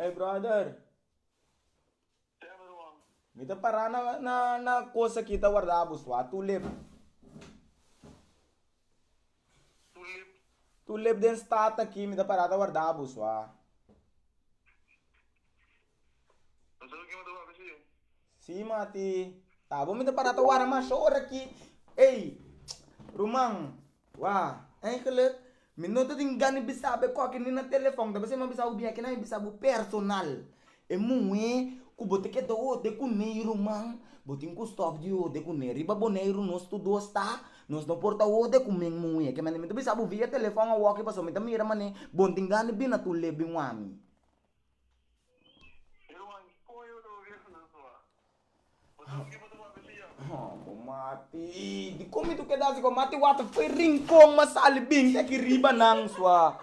Hey brother. Mi ta pará na na na kos aki ta warda bo swa tulip. Tulip. Tulip den stad aki mi ta pará ta warda bo swa. Bo sabi kin bo ta papia si? Si mati. Ta bo mi ta pará ta warda masha ora aki. Ey ruman Wah, eigenlijk mi no ta tin gana di bisa bo e koki ni na telefon, ta p'esei mi a bisa bo bien aki nan mi bisa bo personal. E muhé ku bo ta keda hode kuné i ruman, bo tin ku stòp di hode kuné. Riba Boneiru nos tur dos ta, nos no por ta hode ku men muhé. Ke manera mi ta bisa bo via telefon awoki pasobra mi ta mira manera bo no tin gana di bini na tur lebe wami. E ruman, kon yo ta papia ku nos wak? Bo sabi ke bo ta papia si ya? Oh, bo mati. Dikon mi tu keda asi kon mati wata foi rincon ma sali bin te aki riba nan sua.